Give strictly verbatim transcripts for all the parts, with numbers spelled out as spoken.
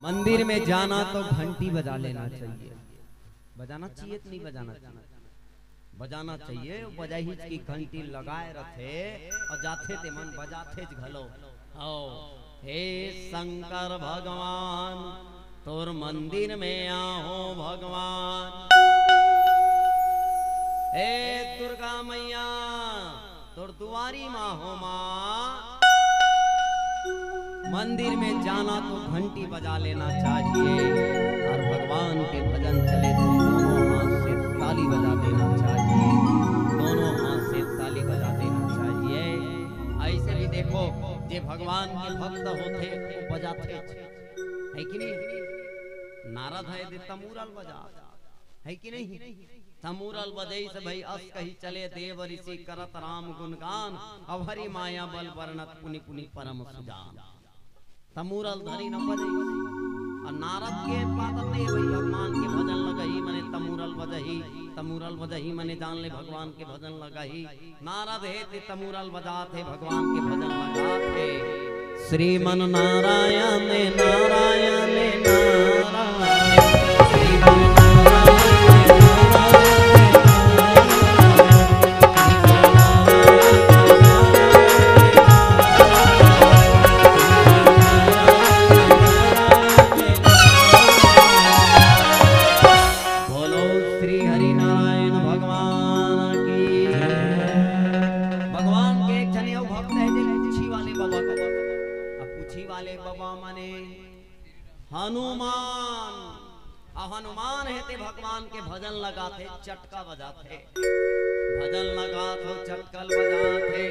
मंदिर में जाना तो घंटी बजा लेना चाहिए। बजाना चाहिए कि नहीं बजाना चाहिए? बजाना चाहिए। बजाही की घंटी लगाए रथे अउ जाथे ते मन बजाथेच घलो। आओ, हे शंकर भगवान, तोर मंदिर में आहों भगवान। हे दुर्गा मैया, तोर दुआरी मा हो माँ। मंदिर में जाना तो घंटी बजा लेना चाहिए, और भगवान के भजन चले तो दोनों हाथ से ताली बजा देना चाहिए, दोनों हाथ से ताली बजा देना चाहिए। ऐसे भी देखो, जे भगवान के भक्त होथे, वो बजाथे, है कि नहीं? नारद हे दे तमूरल बजा, है कि नहीं? तमूरल बजइस भई अस कही चले देव ऋषि करत राम गुणगान, अब हरि माया बल बरनत पुनि पुनि परम सुजान। तमूरल धरिन बजइस। अउ नारद के बात नहीं भई, भगवान के भजन लगही मने तमूरल बजही, तमूरल बजही मने जान ले भगवान के भजन लगही। नारद हे ते तमूरल बजात हे, भगवान के भजन लगात हे। श्रीमन नारायण नारायण नारायण, श्रीमन नारायण नारायण नारायण। बोलो श्री हरि नारायण भगवान की। भगवान के एक झने अउ भक्त हे जे पूछी वाले बाबा का। अब पूछी वाले बाबा माने हनुमान। अब हनुमान हे ते भगवान के भजन लगाथे, चटका बजाथे। भजन लगाथे, चटकल बजाथे।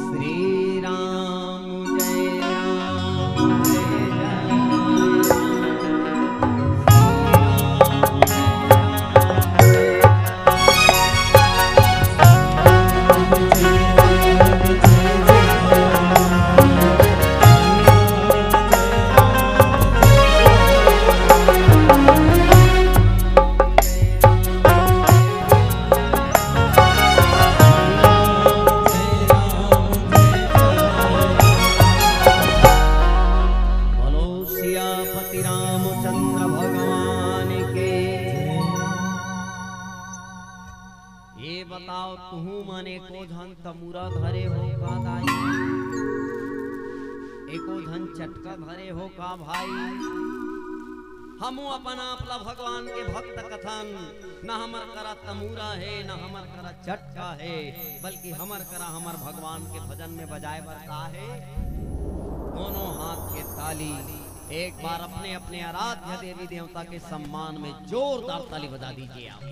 श्री राम जय राम जय जय राम। बोलो सियापति रामचंद्र भगवान के। ये बताओ, तुहू मन एको झन तमूरा धरे हो का दाई? एको झन चटका धरे हो का भाई? हमू अपन आप ला भगवान के भक्त कथन, न हमर करा तमूरा हे, न हमर करा चटका हे, बल्कि हमर करा हमर भगवान के भजन में बजाए बर का हे? दोनों हाथ के ताली। एक बार अपने अपने आराध्य देवी देवता के सम्मान में जोरदार ताली बजा दीजिए आप।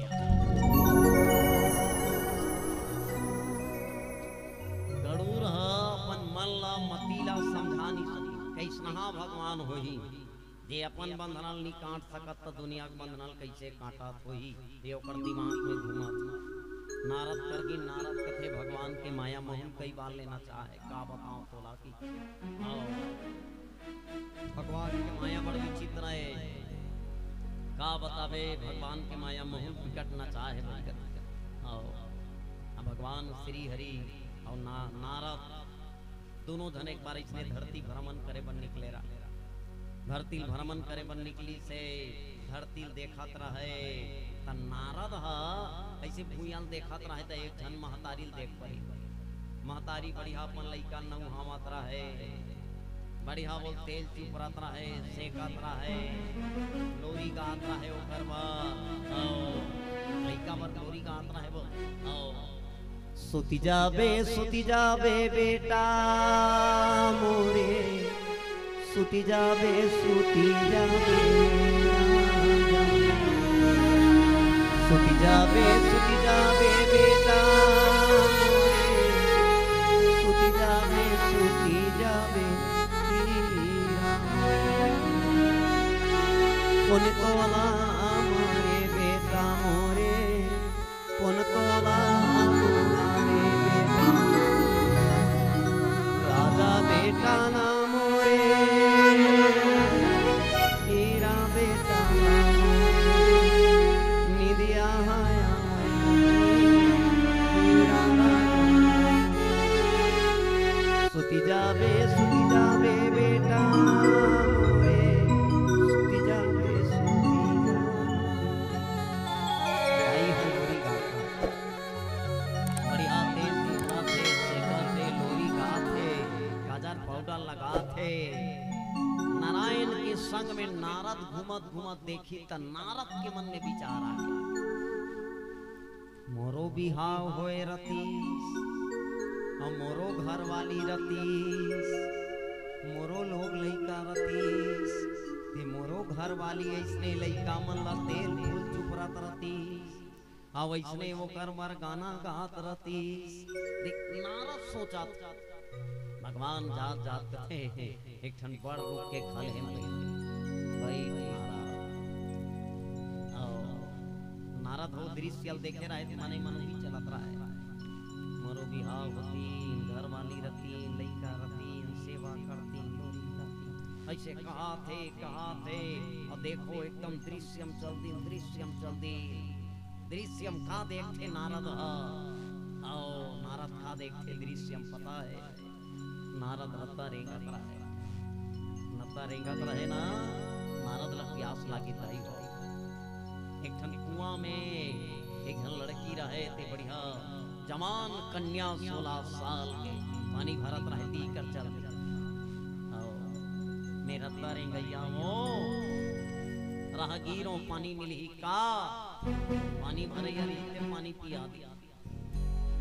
गरुड़ ह अपन मन ला, मति ला समझा नहीं सके, कइसनहा भगवान होही, जे अपन बंधन ल नी काट सकत, त दुनिया के बंधन ल कइसे काटत होही, ये ओकर दिमाग में घूमत। नारद करगिन, नारद कथे, भगवान के माया महूं कई बार लेना चाहे, का बताओ तोला कि। आओ। भगवान के माया बड़ विचित्र हे, का बताबे, भगवान के माया महूं बिकट नचाए हे, बिकट। आओ। अब भगवान श्री हरि अउ ना-, नारद दोनों झन एक बार इसने धरती भ्रमण करे बर निकले रहा। धरती भ्रमण करे बर निकलिस हे, धरती ल देखत रहे, त नारद ह अइसे भुइयां ल देखत रहे, त एक झन महतारी ल देख परी। महतारी बढ़िया अपन लइका नउहावत रहे, बढ़िया बोल तेल चुपरत रहे, सेकत रहे, लोरी गात रहे ओकर बर, अउ लइका बर लोरी गात रहे बोल, अउ सुति जाबे, सुति जाबे बेटा मोरे, सुति जाबे, सुति जाबे। सुति जाबे, सुति जाबे बेटा मोरे, सुति जाबे, सुति जाबे। कोन तोला मोरे बेटा मोरे, कोन तोला मोरे बेटा, राजा बेटा ना मोरे, हीरा बेटा ना मोरे, निंदिया हाया हीरा ना। सुति जाबे, सुति जाबे बेटा मोरे, संग में नारद घूमत घूमत देखिस त नारद के मन में विचार आगे, मोरो बिहाव होय रतिस, अउ मोरो घरवाली रतिस, मोरो लोग लइका रतिस, ते मोरो घरवाली अइसने लइका मन ला तेल फूल चुपरत रतिस, अउ अइसने ओकर बर गाना गात रतिस। देख, नारद सोचत, भगवान जात जात कथे, एक ठन बड़ रूख के खल्हे में बइठ नारद। अउ नारद हो दृश्य ल देखे रहे, त मने मन ही चलत रहे। मोरो बिहाव होतिस, घरवाली रतिस, लइका रतिस, सेवा करतिस, लोरी रतिस। अइसे कहाथे, कहाथे, अउ देखो एकदम दृश्यम चल दिस, दृश्यम चल दिस। दृश्यम का देखथे नारद ह? अउ नारद का देखथे दृश्यम पता हे? नारद रद्दा रेंगत रहे, रद्दा रेंगत रहे ना, नारद ला प्यास लागे ताई हो। एक ठन कुआं में एक झन लड़की रहे, ते बढ़िया जवान कन्या, सोलह साल के, पानी भरत रहे, ती कर चल। अउ मैं रद्दा रेंगइया हों, राहगीर हों, पानी मिलही का? पानी भरइया रहिस ते पानी पिया दिस।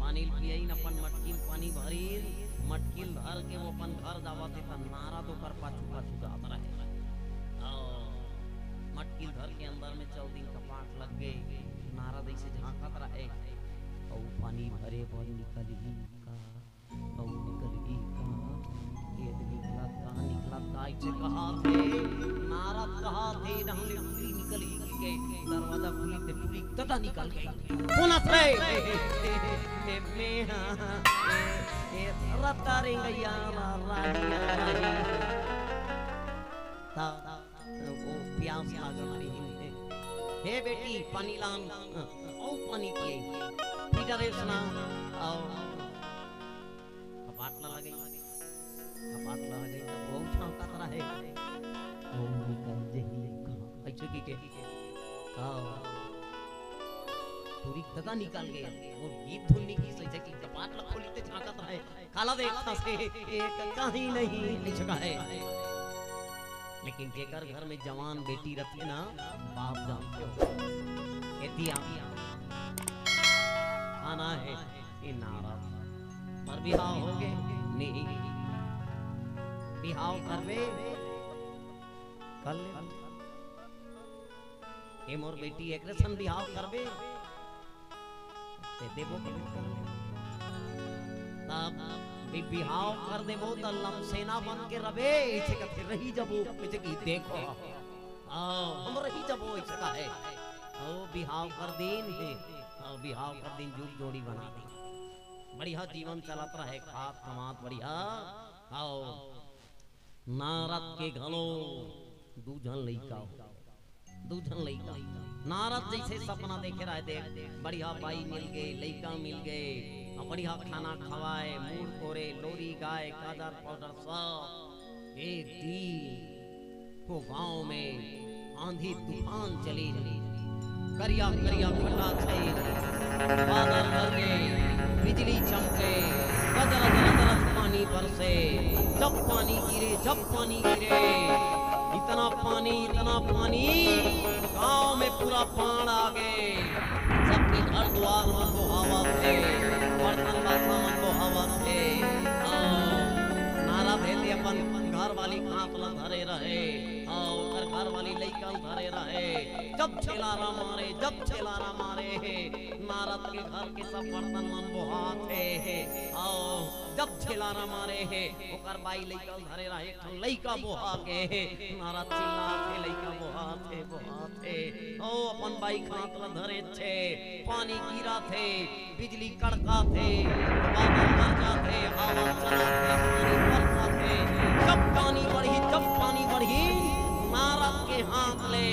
पानी ल पियाइन, अपन मटकी म पानी भरिन, मटकी ल धर के वो अपन घर जावत हे, त नारद ओकर पाछू पाछू जात रहे। अउ मटकी ल धर के अंदर में चल दिन, कपाट लग गे। नारद अइसे झांकत रहे, अउ पानी भरे बर निकलही का, अउ निकलही का, ए निकलत का, निकलत का, अइसे कहाथे, नारद कहाथे, नहले टुरी निकलही के, दरवाजा खुली ते टुरी ददा निकल गे। कोन हस रे? ए, ए, ए, मैं हा, ए, ए, रद्दा रेंगइया, रा, राही, राही। त, ओ, प्यास लागल रहिस हे। हे बेटी, पानी लान, अउ पानी पिए। पी डरेस ना, अउ कपाट ला लगई, कपाट ला लगई, त बहुत झांकत रहे। ओ निकल जही कहाँ? अइसे कहिके, हाँ, टुरी ददा निकल गे। वो गीत धुन नइ गिस, अइसे कि कपाट ला खोलिस ते झांकत रहे। काला देखत हे, एक कहीं नहीं, अइसे कहे। लेकिन जेकर घर में जवान बेटी रथे ना, बाप जानथे हो। एती आ, आना हे। ए नारद, मोर बिहाव होगे? नहीं। बिहाव करबे? कर ले। ए मोर बेटी, एकरे सन बिहाव करबे? ते देबो के नहीं करबे। तब भी बिहाव कर देबो, त लमसेना बन के रबे, अइसे कथे रही जबो, अइसे कि देखो। आओ, हम रही जबो, अइसे कहे। ओ बिहाव कर दिन हे, ओ बिहाव कर दिन जुग जोड़ी बना दिन। बढ़िया जीवन चलत रहे, खात कमात बढ़िया। अउ नारद के घलो दू झन लइका हो, दू झन लइका। नारद जइसे सपना देखे रहे, देख, बढ़िया बाई मिल गे, लइका मिल गे, अउ बढ़िया खाना खवाए, मूड़ तोरे, लोरी गाए, काजर पाउडर सब। एक दिन वो गांव में आंधी तूफान चलिस, करिया करिया घटा छाइस, बादल गरजे, बिजली चमके, गजरत गजरत पानी बरसे। जब पानी गिरे, जब पानी गिरे, इतना पानी, इतना पानी, गांव में पूरा बाढ़ आ गे। सबके घर दुआर मन बोहावत हे, बर्तन बासन मन बोहावत हे। अउ नारद हे ते अपन घर वाली के हाथ ला धरे रहे, अउ ओकर घर वाली लइका ल धरे रहे। जब छेलारा मारे, जब छेलारा मारे हे, नारद के घर के सब बर्तन मन बोहात हे। अउ जब छेलारा मारे हे, ओकर बाई लइका ल धरे रहे, एक ठन लइका बोहा गे हे। नारद चिल्लात हे, लइका बोहात हे, बोहात हे। ओ अपन बाई के हाथ ला धरे छे, पानी गिरत हे, बिजली कड़काथे, बादल गरजाथे, हवा चलाथे, पानी बरसाथे। जब पानी बढ़ही, जब पानी बढ़ही, नारद के हाथ ले,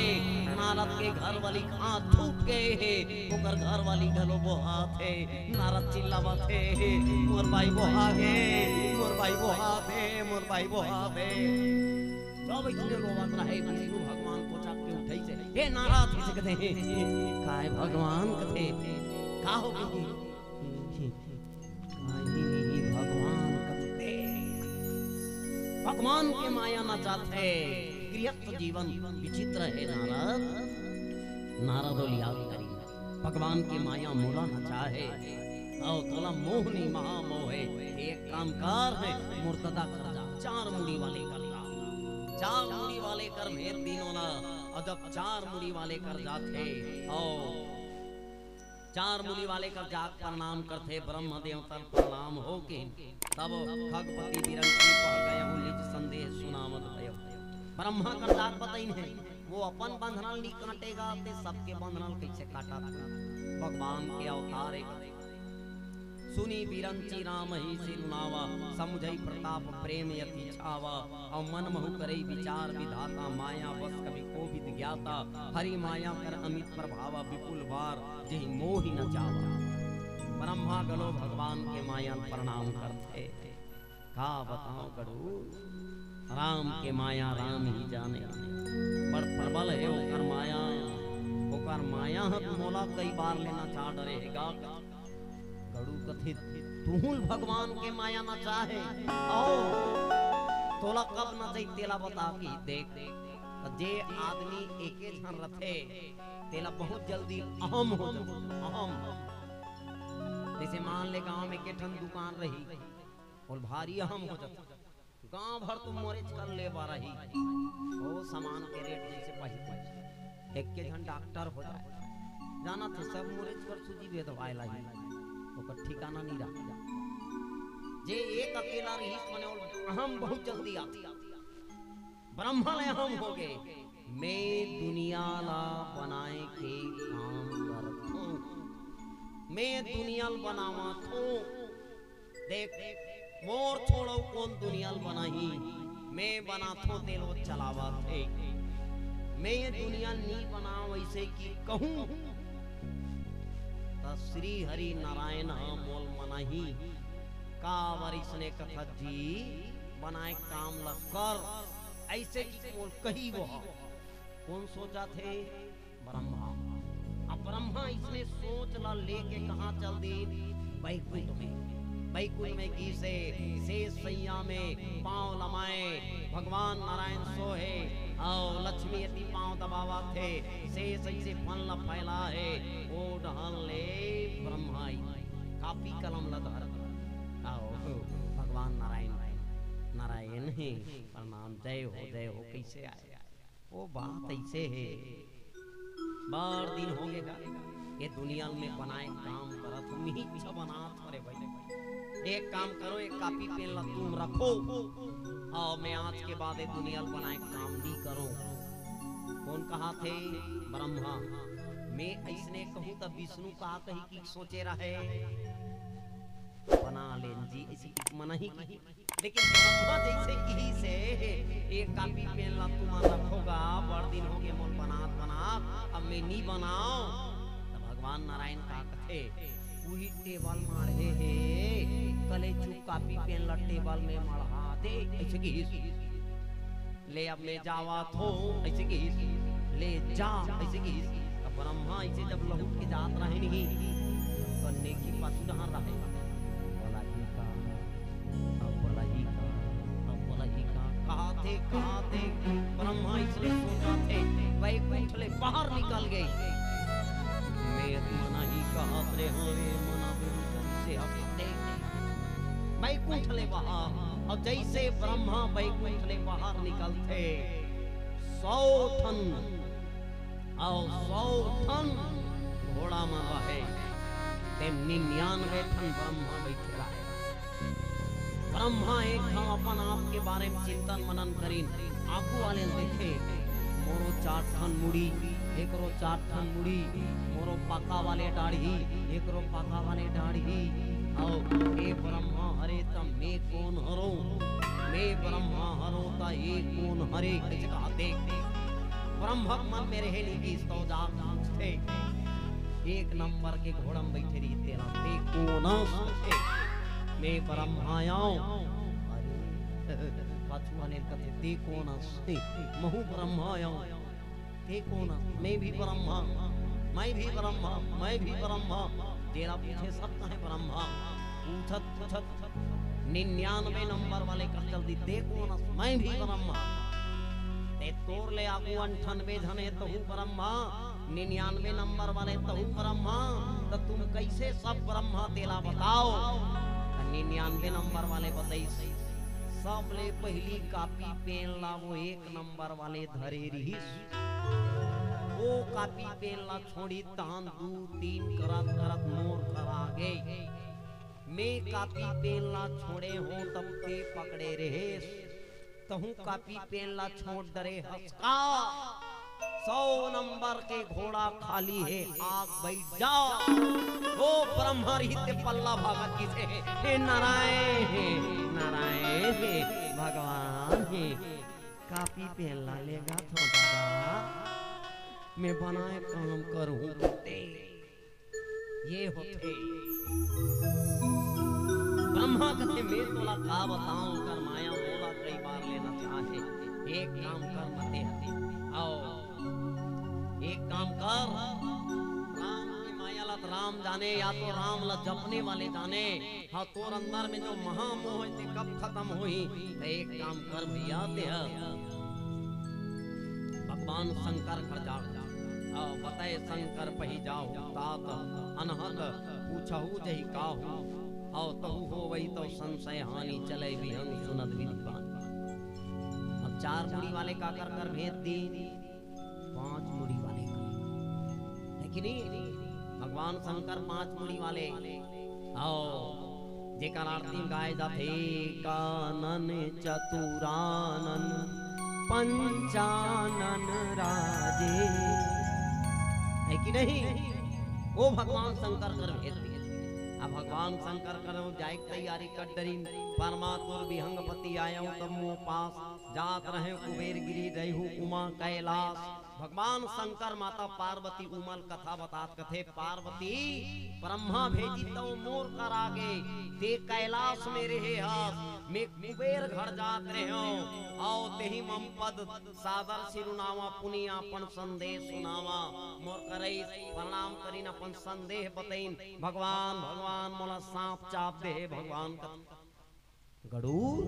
नारद के घरवाली के हाथ छूट गे हे, ओकर घरवाली घलो बोहाथे। नारद चिल्लावत हे, "मोर बाई बोहा गे, मोर बाई बोहाथे, मोर बाई बोहाथे।" जब अइसने रोवत रहे, विष्णु भगवान कोचक के उठइस हे, "हे नारद," कहिके कथे, "काय भगवान," कथे, "का होगे?" "काय नहीं भगवान," कथे, "भगवान के माया नचाथे, गृहस्थ जीवन विचित्र हे नारद। नारद ओला याद करिन, भगवान के माया मोला नचाहे, अउ तोला मोहनी महामोहे। एक काम कर, मोर ददा कर जा, चार मुड़ी वाले कर जा, चार मुड़ी वाले कर भेज दिन ओला। अउ जब चार मुड़ी वाले कर जाथे, अउ चार मुड़ी वाले कर जात प्रणाम करथे, ब्रह्म देवता प्रणाम होके तब खगपति बिरंची पह गयहु निज संदेह सुनावत भयहु। ब्रह्मा कर जात बताइन हे, वो अपन बंधनल नी काटेगा ते सबके बंधनल कैसे काटत हे? भगवान के अवतार एक। सुनी बिरंची राम ही सिरुनावा, समुझई प्रताप प्रेम अति छावा। अउ मन महु करई विचार विधाता, माया बस कवि कोविद ज्ञाता। हरि माया कर अमित प्रभावा, विपुल बार जेहि मोहि नचावा। ब्रह्मा घलो भगवान के माया ल प्रणाम करथे। का बताओ गड़ू, राम के माया राम ही जाने। बड़ प्रबल हे ओकर माया, ओकर माया ह मोला कई बार ले नचा डरे हे गा। गड़ू कथे, तुहूं ल भगवान के माया नचाहे, अउ तोला कब नचई तेला बता कि देख। त जे आदमी एके झन रथे, तेला बहुत जल्दी अहम हो जाथे, अहम। जैसे मान ले गांव में एके ठन दुकान रही, ओला भारी अहम हो जाथे। गांव भर तो मोरेच कर ले बर आही, ओ सामान के रेट जैसे पही पही। एके झन डॉक्टर हो जाए, जानत हे सब मोरेच कर सूजी दवाई लाही, ओकर ठिकाना नहीं रहा। जे एक अकेला रहिस मने ओला अहम बहुत जल्दी आथे। ब्रह्मा ले अहम हो गे, मैं दुनिया ला बनाए के काम करथों, मैं दुनिया ल बनावत हों। देख, मोर छोड़ो कोन दुनिया ल बनाही, मैं बनाथों तेल वो चलावत हे। मैं ये दुनिया ल नी बनाव ऐसे कि कहूं, त श्री हरि नारायण ह मोल मनाही। काबर इसने कथत जी, बनाए काम ल कर, ऐसे कि मोल कही वो ह। कोन सोचत हे? ब्रह्मा। अब ब्रह्मा इसने सोच ला लेके कहाँ चल दीन? बैकुंठ में। बैकुंठ में गिसे, शेष सैया में पांव लमाए, भगवान नारायण सोहे, अउ लक्ष्मी अति पांव दबावत हे, शेष ऐसे फन ला फैला हे, ओ डहन ले ब्रह्मा आई, कापी कलम ला धर, अउ भगवान नारायण, नारायण हे, प्रणाम, जय हो, जय हो, कैसे आए? ओ बात ऐसे हे, बड़ दिन हो गे गा, ये दुनिया में बनाए काम करत हूँ, मिहिच बनात हूँ रे भाई। एक काम करो, एक कापी पेन ला तुम रखो, अउ मैं आज के बाद ये दुनिया ल बनाए काम नी करो। कोन कहाथे? ब्रह्मा। मैं ऐसने कहूँ त विष्णु का कही कि सोचे रहे, बना लेन जी, ऐसी कि मना ही की। लेकिन ब्रह्मा जैसे किहिस हे, एक कापी पेन ला तुमन रखो गा, बड़ दिन हो गे मोर बनात बनात, अब मैं नी बनाव। त भगवान नारायण का कथे, उही टेबल माढ़े हे, कले चुप कापी पेन ला टेबल में मढ़ा दे, ऐसे किहिस। ले अब मैं जावत हों, ऐसे किहिस, ले जा, ऐसे किहिस। अब ब्रह्मा ऐसे जब लहुट के जात रहे नहीं, कन्ने की पाछू डहर रहे, बोला ही का, अब बोला ही का, अब बोला ही का, कहाथे, कहाथे, ब्रह्मा इसने सोचथे, बैकुंठ ले बाहर निकल गे। मैं मना ही कहत रहे हों रे, मना बिल्कुल से हटते। बैकुंठ ले बाहर, अउ जैसे ब्रह्मा बैकुंठ ले बाहर निकलथे, सौ ठन, अउ सौ ठन घोड़ा मन रहे, ते निन्यानवे ठन ब्रह्मा बैठे रहे। ब्रह्मा एक घांव अपन आप के बारे में चिंतन मनन करिन, आगू वाले ल देखे, मोरो चार ठन मुड़ी, एकरो चार ठन मुड़ी, मोरो पाका वाले डाढ़ी, एकरो पाका वाले डाढ़ी। अउ ए ब्रह्मा हरे त मैं कोन हरों? मैं ब्रह्मा हरों त ए कोन हरे? कहिके कहा देख। ब्रह्मक मन में रहे नी कि तो जात पूछथे। एक नंबर के घोड़ा म बैठे रही तेला, ते कोन हस? मैं ब्रह्मा आंव। अरे, पाछू वाले कथे, ते कोन हस? महूं ब्रह्मा आंव। ते कोन हस? मैं भी ब्रह्मा, मैं भी ब्रह्मा, मैं भी ब्रह्मा। जेला पूछे सब कहे ब्रह्मा। पूछत पूछत निन्यानवे नंबर वाले कर चल दी, ते कोन हस? मैं भी ब्रह्मा। ए, तोर ले आगू अंठानबे झन हे, तहू ब्रह्मा, निन्यानबे नंबर वाले तहू ब्रह्मा, त तुम कैसे सब ब्रह्मा तेला बताओ? त निन्यानबे नंबर वाले बतइस, सबले पहिली कापी पेन ला वो एक नंबर वाले धरे रिहिस। वो कापी पेन ला छोड़ी, तहान दू तीन करत करत मोर कर आगे। मैं कापी पेन ला छोड़े हों, तब ते पकड़े रहेस। तहूँ कापी पेन ला छोड़ डरे हस का? सौ नंबर के घोड़ा खाली हे, आग बइठ जा। ओ ब्रह्मा रहिते पल्ला भागत किसे, हे नारायण हे, नारायण हे, भगवान हे। कापी पेन ला लेगत हों दादा, मैं बनाए काम करहूँ ते। ये होथे। ब्रह्मा कथे, "मैं तोला का बताऊं, कर माया मोला कई बार लेना चाहे। एक काम कर, मते हटे। आओ, एक काम कर, राम के माया ला त राम जाने, या तो राम ला जपने वाले जाने। हाँ, तोर अंदर में जो महामोह हे, ते कब खतम होही? त एक काम कर भैया, ते ह भगवान शंकर कर जा।" अउ बतय शंकर पही जाहू, तात अनहद पूछहू जहि काहू। अउ तहु होवइ तउ संशय हानि, चलइ विहंग सुनत विधि बानी। अब चार मुड़ी वाले काकर कर भेज दीन, पांच मुड़ी वाले कर। हे कि नहीं? भगवान शंकर पांच मुड़ी वाले। अउ जेकर आरती में गाए जाथे, "कानन चतुरानन पंचानन राजे।" हे कि नहीं? वो भगवान शंकर कर भेज दिए। अब भगवान शंकर कर जाए के तैयारी कर डरिन। परमातुर विहंगपति आयेंव तब मोर पास, जात रहेंव कुबेर गिरी रहू उमा कैलास। भगवान शंकर माता पार्वती उमा ल कथा बतात कथे, "पार्वती, ब्रह्मा भेजिस तउ मोर कर आगे, ते कैलास में रहे हस, मैं कुबेर घर जात रहेंव, अउ तेही मम पद सादर सिरुनावा, पुनि अपन संदेश सुनावा।" मोर करइस प्रणाम करिन, अपन संदेश बतइन, "भगवान, भगवान, मोला सांप चाब दे हे भगवान।" गड़ूर,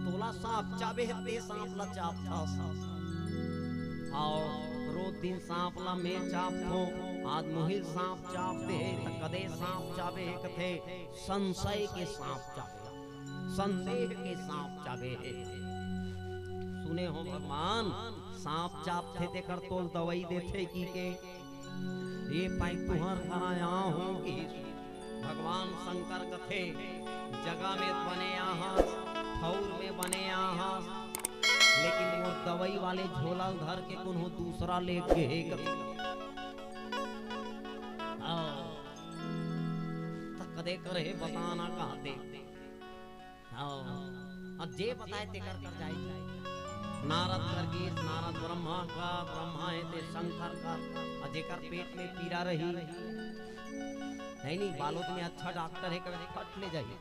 तोला सांप चाबे हे, ते सांप ला चाबथस। अउ रोज दिन सांप ला मैं चाबथों, आज मोहिल सांप चाब दे हे, त कदे सांप चाबे हे कथे, संशय के सांप चाबे, संदेह के सांप चाबे हे। सुने हों भगवान, सांप चाबथे तेकर तोल दवई देथे कि के? ये पाई तुहर घर आया हों कि भगवान शंकर कथे, "जगह में बने आहस, ठौर में बने आहस, लेकिन मोर दवई वाले झोला ल धर के कोनो दूसरा ले गे हे," कथे। हाँ। त कदे कर हे बताना कहते। हाँ। अब जे बताए तेकर कर जाई। नारद कर गीस, नारद ब्रह्मा कर, ब्रह्मा हे ते शंकर कर। अउ जेकर पेट में पीरा रही, नहीं, नहीं, बालोद में अच्छा डॉक्टर हे, कभी फट ले जाही।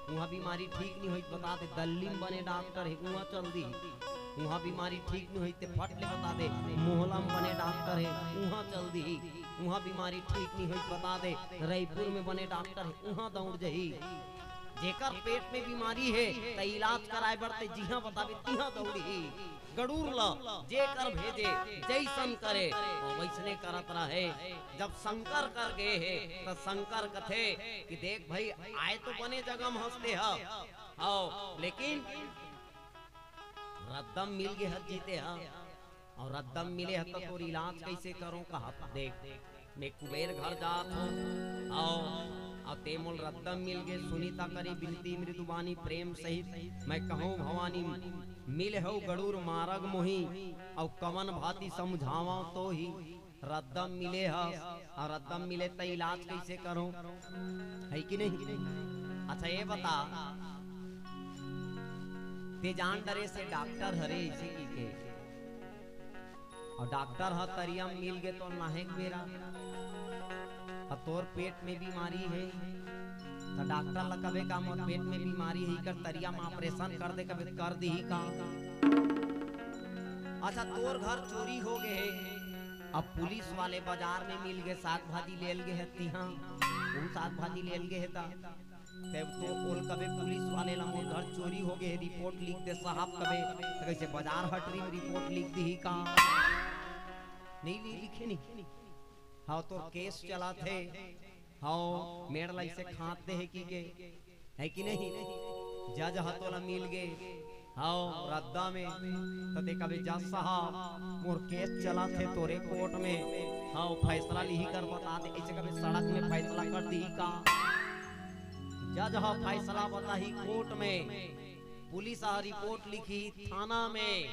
उहाँ बीमारी ठीक नहीं होई, बता दे, दल्ली में बने डॉक्टर हे, उहाँ चल दी। उहाँ बीमारी ठीक नहीं होई, ते फट ले बता दे, मोहला में बने डॉक्टर हे, उहाँ चल दी। उहाँ बीमारी ठीक नहीं होई, बता दे, रईपुर में बने डॉक्टर हे, उहाँ दौड़ जाही। जेकर पेट में बीमारी हे, त इलाज कराए बर ते जिहाँ बताबे, तिहाँ दौड़ही। गड़ूर ल जेकर भेजे, जइसन करे, वो वइसने करत रहे। जब शंकर कर गे हे, त शंकर कथे कि देख भई, आए तो बने जगह म हस ते ह, हव, लेकिन रद्दा म मिल गे हस जी ते ह, अउ रद्दा म मिले हस त तोर इलाज कइसे करों कहत, देख, मैं कुबेर घर जात हों, अउ, अउ ते मोल रद्दा म मिल गे, सुनीता करी बिनती मृदुबानी प्रेम सहित, मैं कहूँ भवानी, मिले हव गड़ूर मारग मोही, अउ कवन भांति समुझावंव तोही, रद्दा म मिले हस, अउ रद्दा म मिले त इलाज कइसे करों? हे कि नहीं? अच्छा, ये बता, ते जान डरे से डॉक्टर हरे अइसे कहिके, अउ डॉक्टर ह तरिया म मिल गे तोर नहाए के बेरा, अउ तोर पेट में बीमारी हे, त डॉक्टर ल कबे का मोर पेट में बीमारी हे, एकर तरिया म ऑपरेशन कर दे, कबे कर दिही का? अच्छा, तोर घर चोरी हो गे हे, अब पुलिस वाले बाजार में मिल गे, साग भाजी लेल गे हे तिहाँ, वो साग भाजी लेल गे हे त ते तो ओल कबे पुलिस वाले ला मोर घर चोरी हो गए, रिपोर्ट लिख दे साहब कबे, त कइसे बाजार हटरी में रिपोर्ट लिख दिही का? नहीं, नहीं लिखे नहीं। हाँ, तोर केस चलाथे। हाँ, मेड़ ला इसे खात दे हे कि के, है कि नहीं? जज हा तोला मिल गे। हाँ, रद्दा में। त ते कबे, "जज साहब, मोर केस चलाथे तोरे कोर्ट में।" हाँ, फैसला लिही कर बता दे, इसे कबे सड़क में फैसला कर दिही का? जज हा फैसला बताही कोर्ट में, पुलिस हा रिपोर्ट लिखी थाना में,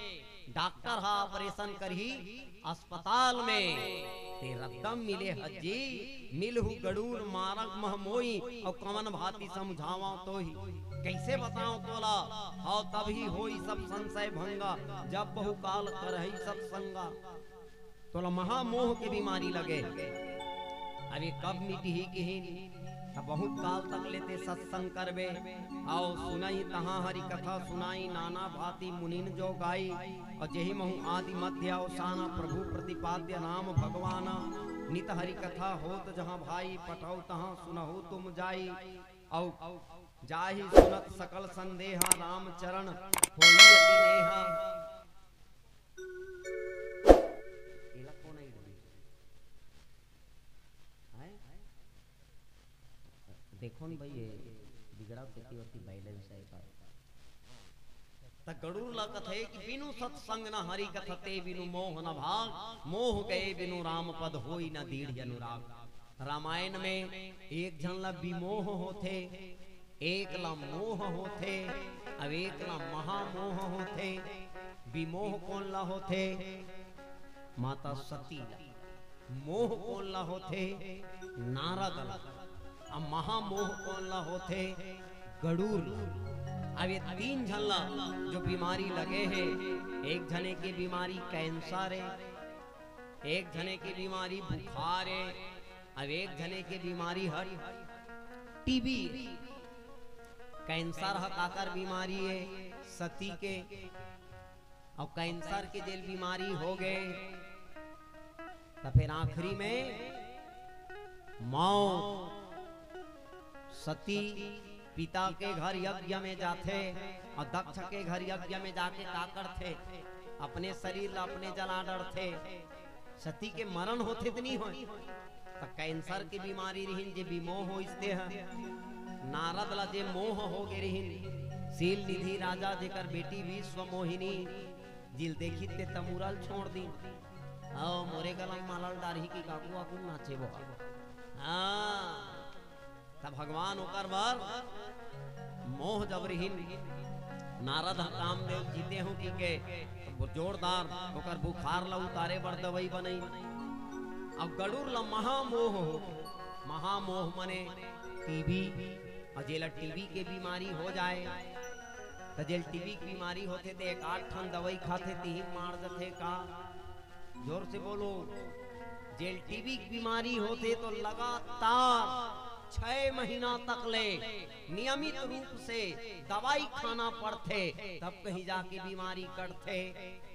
डॉक्टर हा ऑपरेशन करही अस्पताल में। ते रद्दम मिले हज्जी, मिलहु गड़ूर मारग मह मोई, अउ कवन भांति समझावंव तोही, कइसे बतावंव तोला? हव तभी होई सब संशय भंगा, जब बहुकाल करही सत्संगा। तोला महामोह के बीमारी लगे। अब ये कब मिटही किहिन? त बहुत काल तक ले ते सत्संग करबे। अउ सुनई तहाँ हरि कथा सुनाई, नाना भांति मुनिन जो गाई। अउ जेहि महु आदि मध्य अवसाना, प्रभु प्रतिपाद्य नाम भगवाना। नित हरि कथा होत जहाँ भाई, पठउ तहाँ सुनहु तुम जाई। अउ जाहि सुनत सकल संदेहा, राम चरण होई अति नेहा। एला कोन आइड दे? हैं? देखो न भाई, ये बिगड़ा सेती ओती बैलेंस है का? त गड़ूर ला कथे कि बिनु सत्संग न हरि कथा, ते बिनु मोह न भाग, मोह गए बिनु राम पद होई न दृढ़ अनुराग। रामायण में एक झन ला विमोह होथे, एक ला मोह होथे, अउ एक ला महामोह होथे। विमोह कोन ला होथे? माता सती ला। मोह कोन ला होथे? नारद ला। अउ महामोह कोन ला होथे? गड़ूर ला। अब ये तीन झन ला जो बीमारी लगे हे, एक झने के बीमारी कैंसर हे, एक झने के बीमारी बुखार हे, अब एक झने के बीमारी हर टीबी हे। कैंसर ह काकर बीमारी हे? सती के। अउ कैंसर के जेल बीमारी हो गए, त फिर आखिरी में मौत। सती पिता के घर यज्ञ में जाथे अउ दक्ष के घर यज्ञ में जाके का करथे? अपने शरीर ला अपने जला डरथे। सती के मरण होथे त नहीं होय, त कैंसर के बीमारी रिहिन जे विमोह होइस ते ह। नारद ला जे मोह हो गे रिहिन, शील निधि राजा जेकर बेटी विश्व मोहिनी, जिल देखी ते तमुरल छोड़ दी। आओ मोरे गला में माला ल डारही कि काकू आकू नाचे बो। हाँ, त भगवान ओकर बर मोह जब रिहिन, नारद ह कामदेव जीते हो कि के, त जोरदार ओकर बुखार ला उतारे बर दवाई बनई। अब गड़ूर ला महामोह हो, महामोह मने टीबी, अउ जेला टीबी के बीमारी हो जाए, त जेल टीबी के बीमारी होथे, त एक आठ ठन दवाई खाथे, तिही मार जथे का? जोर से बोलो। जेल टीबी के बीमारी होथे, तो लगातार छह महीना तक ले नियमित रूप से दवाई खाना पड़थे, तब कहीं जाके बीमारी कटथे।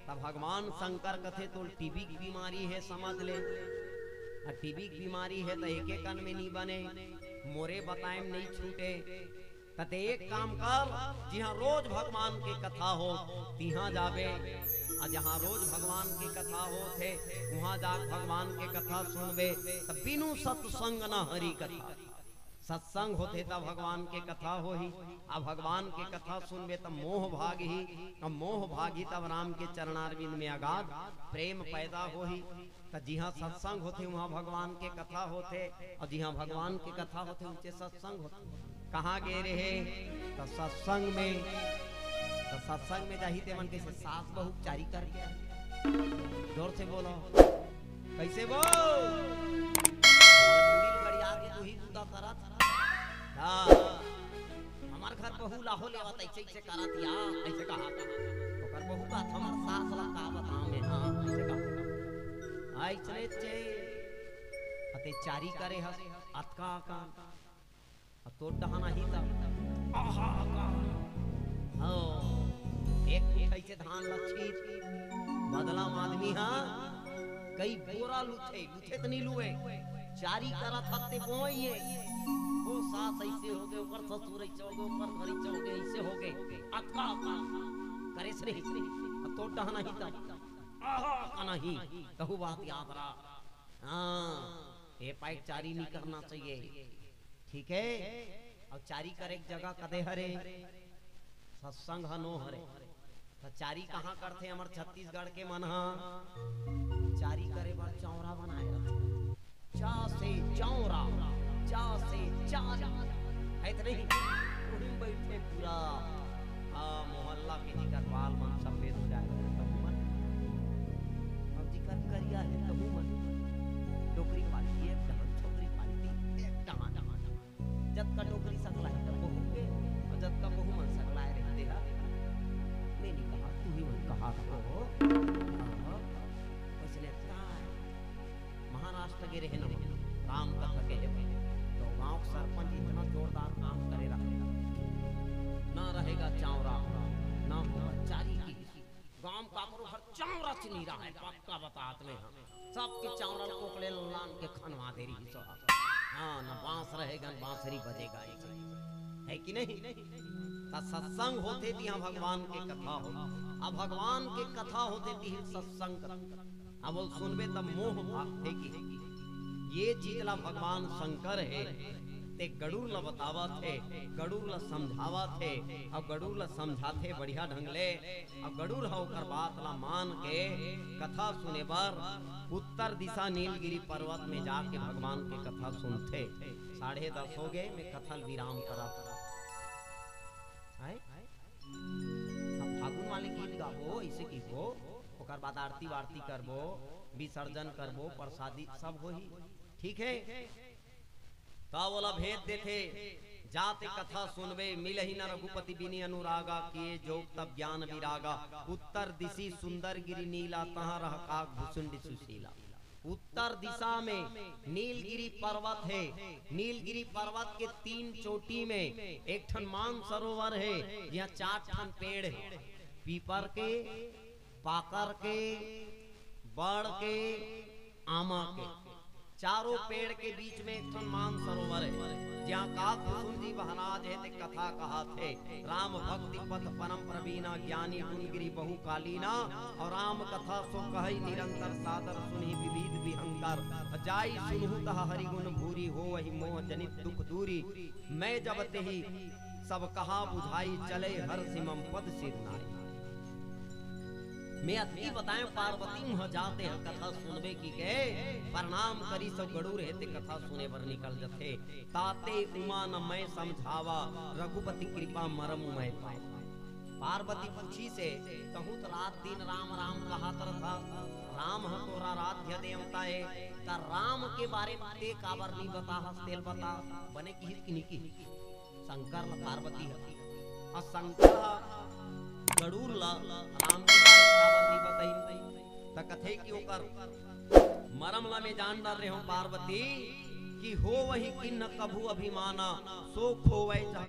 तब भगवान शंकर कथे, "तोल टीबी के बीमारी हे, समझ ले।" आ टीबी के बीमारी हे, त एके कन में नी बने, मोरे बताए में नहीं छूटे। त ते एक काम कर, जिहाँ रोज भगवान के कथा हो, तिहाँ जाबे। आ जहाँ रोज भगवान के कथा होथे, उहाँ जाके भगवान के कथा सुनबे। त बिनु सत्संग न हरि कथा। सत्संग होथे त भगवान के कथा होही, आ भगवान के कथा सुनबे त मोह भागही, आ मोह भागही तब राम के चरणारविंद में अगाध प्रेम पैदा होही। त जिहाँ सत्संग होथे, उहाँ भगवान के कथा होथे, अउ जिहाँ भगवान के कथा होथे, उचे सत्संग होथे। कहाँ गे रहे? त सत्संग में। त सत्संग में जाही ते मन कइसे सास बहू चारी कर। जोर से बोलो, कइसे बोल? गड़िया के तू ही बूता करत। हाँ। हमर घर बहू ला हो लेवत, अइसे, अइसे करत या, अइसे कहा। ओकर बहू कहत, "हमर सास ला का बतावं मैं, हाँ," अइसे कहा। अइसने चे, अते चारी करे हस, अतका का। अब तोर डहान आही त, आहा का। हो, एक मुठई से धान ला छीत, बदला म आदमी हा, कई बोरा लुथे, लुथे त नी लुए, चारी करत हत्ते बोइए। ओ सास ऐसे हो गए, ओकर ससुर ऐसे हो गए, ओकर घर ऐसे हो गए, ऐसे हो गए। अतका, अतका करे से नहीं, अब तो डहना ही था। आहा, का नहीं, कहू बात याद रहा। हाँ, ए पाइक चारी नहीं करना चाहिए, ठीक है? अब चारी करे के जगह कदे हरे, सत्संग ह नो हरे। त चारी कहाँ करथे हमर छत्तीसगढ़ के मन ह? चारी करे बर चौरा बनाए रथे। चा से चौरा, चा से चारी। है त नहीं? उही में बैठे पूरा, हाँ, मोहल्ला के जिकर बाल मन सफेद हो जाए रहे, तहू मन। अब जिकर करिया हे, तहू मन। डोकरी पालती एक डहन, छोकरी पालती एक डहन। जतका डोकरी सकलाए त बहू के, अउ जतका बहू मन सकलाए रहिथे ह, मैं नहीं कहा, तू ही मन कहा हो। हाँ, वैसने ताय। महाराष्ट्र गे रहे न, राम कथा के हे, त गांव के सरपंच इतना जोरदार काम करे रहा, ना रहेगा चौरा, ना होगा चारी की। गांव काकरो घर चौरा च नहीं रहा है, पक्का बतात में हम। सबके चौरा कोकले लान के खनवा दे रही सो। हाँ, न बांस रहेगा, न बांसुरी बजेगा, ऐसे। है कि नहीं? त सत्संग होथे तिहां भगवान के कथा हो। अब भगवान के कथा होथे तिही सत्संग। अब वो सुनबे तब मोह भागथे कि ये चीज ला भगवान शंकर हे, ते गरुड़ ला बतावत हे, गरुड़ ला समझावत हे, अब गरुड़ ला समझाथे बढ़िया ढंग ले। अब गरुड़ ह ओकर बात ला मान के कथा सुने बर उत्तर दिशा नीलगिरी पर्वत में जाके भगवान के कथा सुनथे। साढ़े दस हो गए, मैं कथा ल विराम करत हंव। अब फागुन वाले गीत गाबो, ऐसे कहिबो, ओकर बाद आरती वारती करबो, विसर्जन करबो, प्रसादी सब होही, ठीक है? त ओला भेज देथे, जाते कथा सुनबे, मिलही न रघुपति बिनि अनुरागा, किए जोग तब ज्ञान विरागा। उत्तर दिशि सुंदर गिरि नीला, तहाँ रह काग भुसुंडी सुशीला। उत्तर दिशा में नीलगिरी पर्वत हे। नीलगिरी पर्वत के तीन चोटी में एक ठन मान सरोवर हे, जिहाँ चार ठन पेड़ हे, पीपर के, पाकर के, बड़ के, आमा के। चारों पेड़ के बीच में एक ठन मान सरोवर हे, जिहाँ काग भुसुंडी महाराज हे ते कथा कहत हे। राम भक्ति पथ परम प्रवीणा, ज्ञानी गुण गिरि बहु कालीना। अउ राम कथा सो कहइ निरंतर, सादर सुनहि विविध विहंकर। जाइ सुनहु तह हरि गुण भूरि, होवहि मोह जनित दुख दूरि। मैं जब तेहि सब कहा बुझाई, चले हरषि मम पद सिर नाई। मैं अतकी बताएं, पार्वती उहाँ जाते ह कथा सुनबे कहिके, प्रणाम करिस अउ गरुड़ हे ते कथा सुने बर निकल जथे। ताते उमा न मैं समझावा, रघुपति कृपा मरम मैं पावा। पार्वती पूछिस हे, कहूँ त रात दिन राम राम कहत रथा, राम ह तोर आराध्य देवता हे, त राम के बारे में ते काबर नहीं बताहस, तेल बता। बने किहिस कि नहीं किहिस? शंकर ल पार्वती ह, अउ शंकर ह गरुड़ ल राम के बारे में काबर नहीं बताइस? त कथे कि ओकर मरम ल मैं जान डारे हंव पार्वती, कि होवहि किन्ह कभू अभिमाना, सो खोवै जह